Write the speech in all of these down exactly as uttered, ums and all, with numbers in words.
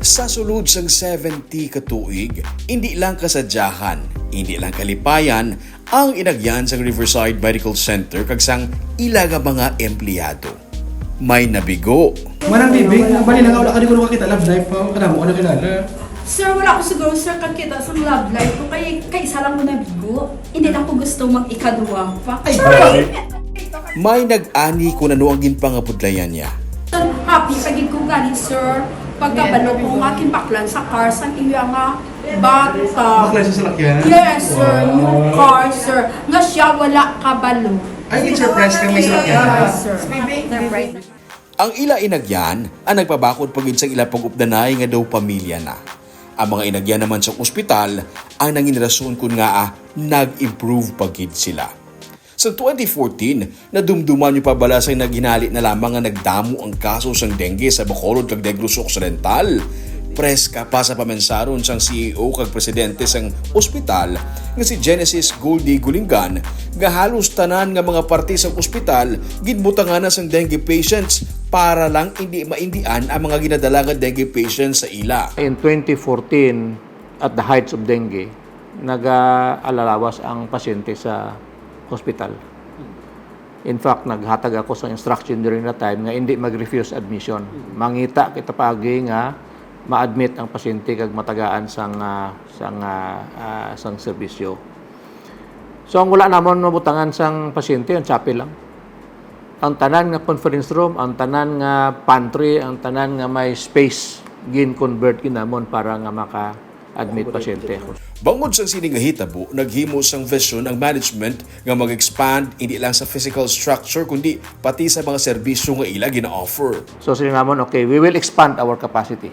Sa sulod sang seventy ka tuig, hindi lang kasadyahan, hindi lang kalipayan ang inagyan sang Riverside Medical Center kag sang ila nga mga empleyado. May nabigo. Manang Bibing, bali lang, wala ka di ko nakakita love life pa, kadamo ko nakilala. Sir, wala ko siguro, sir, kakita sa love life ko kay, kay isa lang ko nabigo. Hindi na ko gusto mag-ikaduwa pa. Ay, sorry. May nag-ani kung ano ang ginpangabudlayan niya. Happy pa gid ko gani, sir. Pagkabalo ko nga kinbaklan sa car sang iya nga bata. Bakla sa salakyan? Yes, sir. New car, sir. Nga siya wala kabalo. Ay, surprise ka, may salakyan? Yes, sir. Surprise. Ang ila inagyan ang nagpabakod pa gid sa ila pag-updanay nga daw pamilya na. Ang mga inagyan naman sa ospital ang nangin rason kun ngaa nag-improve pa gid sila. Sa twenty fourteen, nadumduman niyo pa bala sa naghinali na lamang nga nagdamo ang kaso sang dengue sa Bacolod kag Negros Occidental? Preska pa sa pamensaron sang C E O kag presidente sang ospital nga si Genesis Goldie Gulingan nga halos tanan nga mga parte sang ospital ginbutangan na sang dengue patients para lang indi maindian ang mga ginadala nga dengue patients sa ila. In twenty fourteen, at the heights of dengue, naga-alalawas ang pasyente sa hospital. In fact, naghatag ako sa instruction during that time nga hindi mag-refuse admission. Mangita kita paagi nga ma-admit ang pasyente kag matagaan sang, ah, sang, ah, ah, sang serbisyo. So, ang wala namon mabutangan sang pasyente, ang chapel lang. Ang tanan nga conference room, ang tanan nga pantry, ang tanan nga may space, gin-convert gid namon para nga maka-admit pasyente. Bangod sang sini nga hitabo, naghimo sang vision ang management nga mag-expand hindi lang sa physical structure kundi pati sa mga serbisyo nga ila gina-offer. So, sini namon, okay, we will expand our capacity.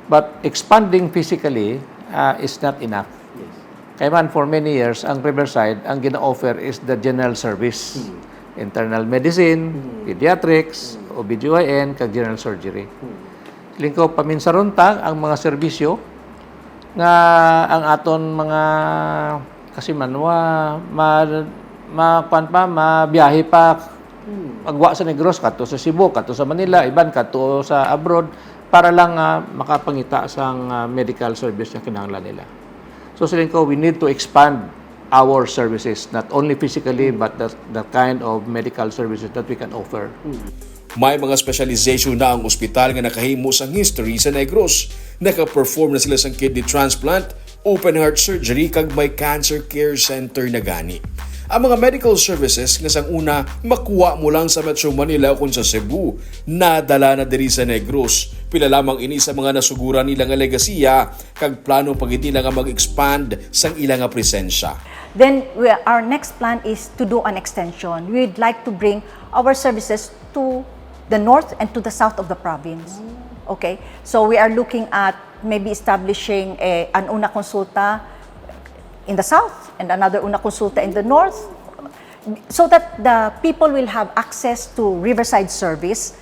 But expanding physically, ah, is not enough. Yes. Kay man, for many years, ang Riverside, ang gina-offer is the general service. Mm. Internal medicine, Mm. pediatrics, Mm. O B G Y N, kag general surgery. Mm. Siling ko, paminsaron ta ang mga serbisyo nga ang aton mga, kasi man, wa-, ma-, ma-, kwan pa, mabiyahe pa, Mm. agwa sa Negros, kadto sa Cebu, kadto sa Manila, iban kadto sa abroad, para lang, ah, makapangita sang, ah, medical service nga kinahanglan nila. So, siling ko, we need to expand our services, not only physically, but the, the kind of medical services that we can offer. May mga specialization na ang ospital nga nakahimo sang history sa Negros. Naka-perform na sila sang kidney transplant, open heart surgery, kag may cancer care center na gani. Ang mga medical services nga sang una makuha mo lang sa Metro Manila ukon sa Cebu, nadala na diri sa Negros. Pila lamang ini sa mga nasuguran nila nga legasiya, kag plano pa gid nila nga mag-expand sang ila nga presensya. Then, we, our next plan is to do an extension. We'd like to bring our services to the north and to the south of the province. Okay? So, we are looking at maybe establishing a, an una consulta in the south and another una consulta in the north, so that the people will have access to Riverside service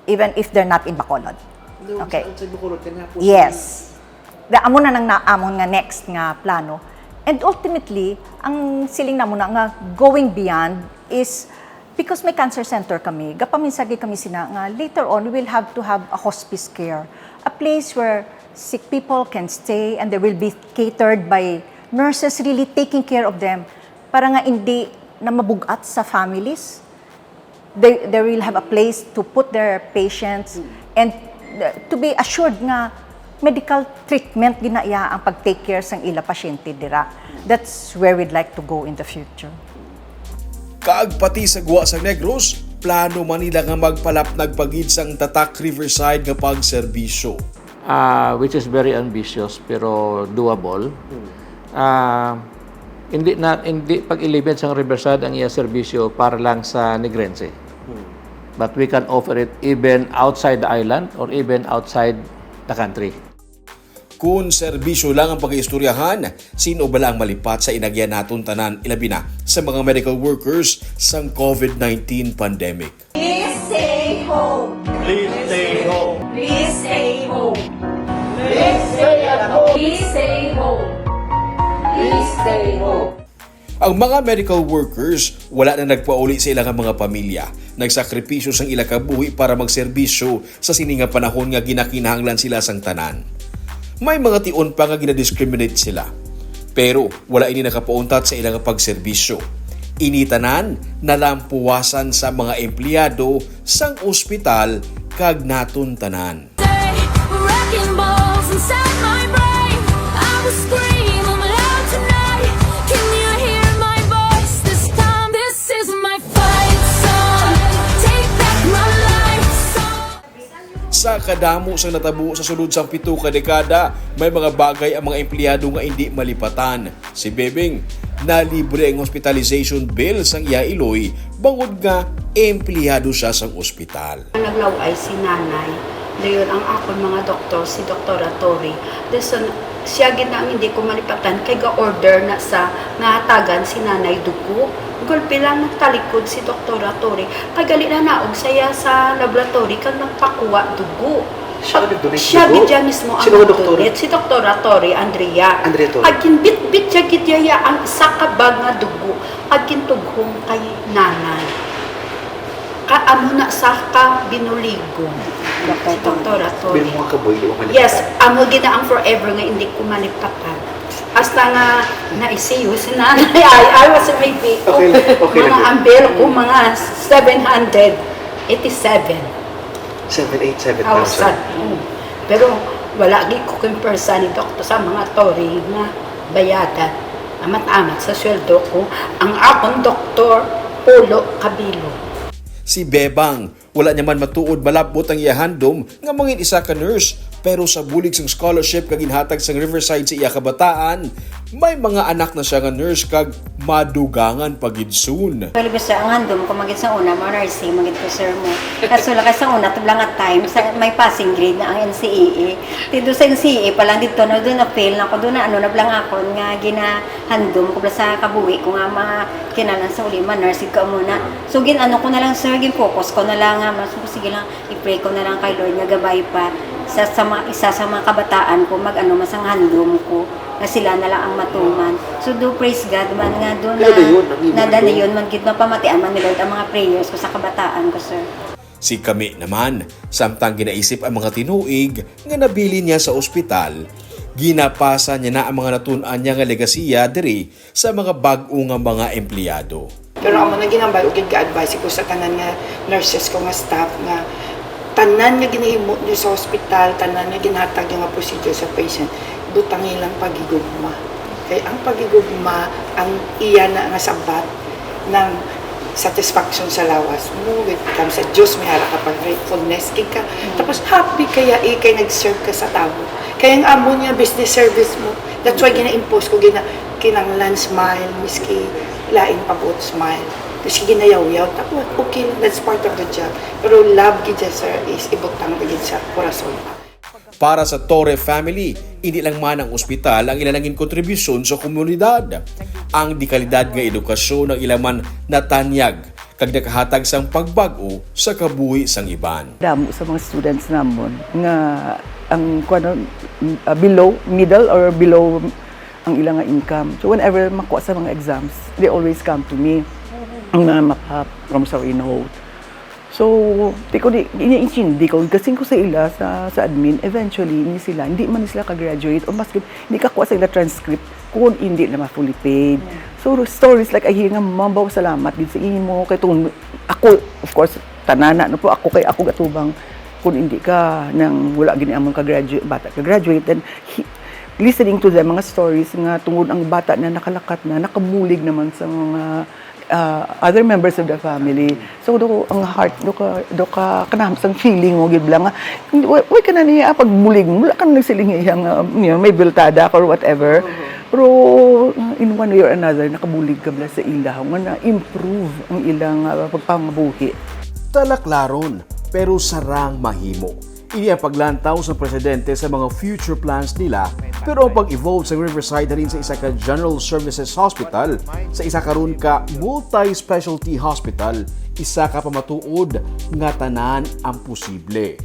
even if they're not in Bacolod. No, okay. Outside Bacolod, kanha po. Yes. Da, amo na nang na-, amon nga next nga plano. And ultimately, ang siling namo na nga going beyond is because may cancer center kami, gapaminsagi kami sina nga later on, we will have to have a hospice care, a place where sick people can stay and they will be catered by nurses really taking care of them para nga hindi na mabug-at sa families. They, they will have a place to put their patients and, uh, to be assured nga medical treatment gid na iya ang pag-take care sang ila pasyente dira. That's where we'd like to go in the future. Kag pati sa gwa sang Negros, plano man nila nga magpalapnag pa gid sang tatak Riverside nga pagserbisyo. Ah, which is very ambitious pero doable. Hmm. Ah, hindi na, hindi pag-i-limit sang Riverside ang iya serbisyo para lang sa Negrense. Hmm. But we can offer it even outside the island or even outside the country. Kun serbisyo lang ang pag-iistoryahan, sin-o bala ang malipat sa inagyan naton tanan, ilabi na sa mga medical workers sang COVID nineteen pandemic? Please stay home. Please stay home. Please stay home. Please stay home. Ang mga medical workers wala na nagpauli sa ilang mga pamilya. Nagsakripisyo sang ila kabuhi para magserbisyo sa sini nga panahon nga ginakinahanglan sila sang tanan. May mga tion pa nga ginadiscriminate sila. Pero wala ini nakapauntat sa ilang pagserbisyo. Ini tanan nalampuwasan sa mga empleyado sang ospital kag naton tanan. Wrecking balls inside my brain. I will scream, I'm loud tonight. Can you hear my voice this time? This is my fight song. Take back my life song. Sa kadamo sang natabo sa sulod sang pito ka dekada, may mga bagay ang mga empleyado nga indi malipatan. Si Bebeng, nalibre ang hospitalization bill sang iya iloy bangod nga empleyado siya sang ospital. Naglaw-ay si nanay. Dayon ang akon mga doktor, si Doktora Tori. Dason, siya gid na ang hindi ko malipatan kay ga-order na sa nga hatagan si nanay dugo. Gulpi lang nagtalikod si Doktora Tori. Kay gali na naog saya sa laboratory kag nagpakuha dugo. Siya ang nag-donate Siya dugo? Gid siya mismo ang Sino ang doktora? Nag-donate. Si Doktora Tori Andrea. Andrea Tori. Pag ginbitbit siya gid iya ang isa ka bag nga dugo, pag gintughong kay nanay. Ka amo na sa ka binuligon. Si Doktora Tori. Pero mga kaboy, di ba malipatan? Yes, amo gid na ang forever nga hindi ko malipatan. Hasta nga naisiyo si nanay, ay, I was a baby. Okay lang, okay Mga lang. ang bill ko, mga seven hundred eighty-seven. Seven, eight, seven Thousand. thousand. Mm. Pero wala gid ko king pwersa ni doktor sa mga tori nga bayadan. Amat-amat sa sweldo ko, ang akong doktor, pulo ka bilog. Si Bebang, wala niya man matuod malabot ang iya handom nga mangin isa ka nurse, pero sa bulig sang scholarship nga ginhatag sang Riverside sa iya kabataan, may mga anak na siya nga nurse kag madugangan pa gid soon. Well, gusto ang handom ko magid sa una mo nursing magid ko, sir, mo. Kaso lang kay sa una to lang nga time sa may passing grade na ang N C A A. Ti do sa N C A A pa lang dito no, do na fail na ko, do na ano na lang ako nga ginahandom ko bala sa kabuhi ko nga mga kinalan sa uli man nursing ka muna. So gin ano ko na lang, sir, gin focus ko na lang nga mas sige lang, i-pray ko na lang kay Lord nga gabay pa sa, sa mga, isa sa mga kabataan ko mag ano man sang handom ko nga sila na lang ang matuman. So do praise God man nga do na Kaya dayon, ang imo nada na handom. Yun man gid mapamatian man ni Lord ang mga prayers ko sa kabataan ko, sir. Si Kami naman, samtang ginaisip ang mga tinuig nga nabilin niya sa ospital, ginapasa niya na ang mga natun-an niya nga legasiya diri sa mga bag-o nga mga empleyado. Pero amo na ginambal ug ga-advise ko sa tanan nga nurses ko nga staff nga tanan nga ginahimo niyo sa hospital, tanan nga ginhatag niyo nga procedure sa patient, butangi lang pagigugma. Kay ang pagigugma ang iya na nga sabat ng satisfaction sa lawas mo. When it comes sa Diyos, may ara ka pag gratefulness gid ka. Tapos happy kaya eh, kay nag-serve ka sa tawo. Kaya ang amo niya business service mo. That's why gina-impose ko gina kinanglan smile, miski lain pa buot smile. Kasi ginayawyaw, tapos okay lang, that's part of the job. Pero love gid siya, sir, is ibutang na gid sa korason. Para sa Torre family, hindi lang man ang ospital ang ila nangin kontribusyon sa komunidad. Ang dekalidad nga edukasyon ang ila man natanyag kag nakahatag sang pagbag-o sa kabuhi sang iban. Damo sa mga students namon nga ang kuwan, uh, below, middle or below ang ilang nga income. So whenever makuha sa mga exams, they always come to me. Ang mga maka from sa Reno. So, di ko di, iniintindi ko, kasing ko sa ila sa, sa admin, eventually, ni sila, hindi man sila ka-graduate, o maski, hindi kakuha sa ila transcript, kung hindi na ma-fully paid. So, stories like I hear nga, "Ma'am, bawa salamat gid sa imo." Kay tong, ako, of course, tanana, no po, ako kay ako gatubang, kung hindi ka, nang wala gini among ka-graduate, bata ka-graduate, then, he, listening to them, mga stories nga tungod ang bata na nakalakat na, nakabulig naman sa mga uh, other members of the family. So do ang heart, do ka do ka kanam sang feeling mo gid lang nga, "Why, why ka na niya pagbulig mo? Wala ka na nagsiling iya nga, you know, may biltada ka or whatever." Pero uh, in one way or another, nakabulig ka bala sa ila nga na-improve ang ilang uh, pagpangabuhi. Talaklaron, pero sarang mahimo. Ini ang paglantaw sa presidente sa mga future plans nila, pero ang pag-evolve sa Riverside halin sa isa ka general services hospital sa isa karon ka multi-specialty hospital, isa ka pamatuod nga tanan ang posible.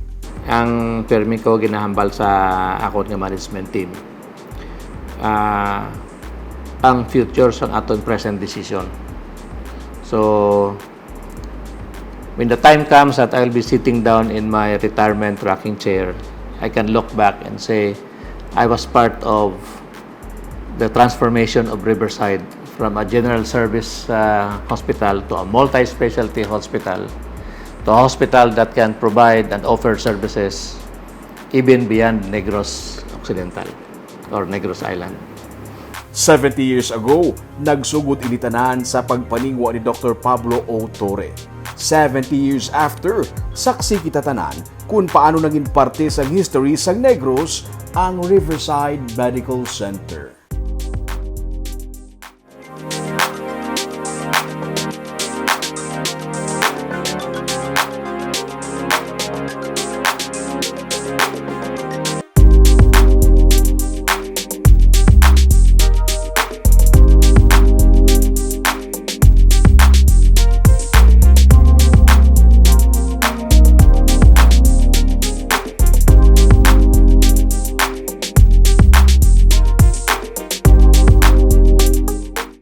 Ang permi ko ginahambal sa akon nga management team. ah, ang future sang aton present decision. So, when the time comes that I'll be sitting down in my retirement rocking chair, I can look back and say, "I was part of the transformation of Riverside from a general service, uh, hospital to a multi-specialty hospital, to a hospital that can provide and offer services even beyond Negros Occidental or Negros Island." Seventy years ago, nagsugod ini tanan sa pagpaningwa ni Doktor Pablo O. Torre. Seventy years after, saksi kita tanan kung paano naging parte sang history sang Negros ang Riverside Medical Center.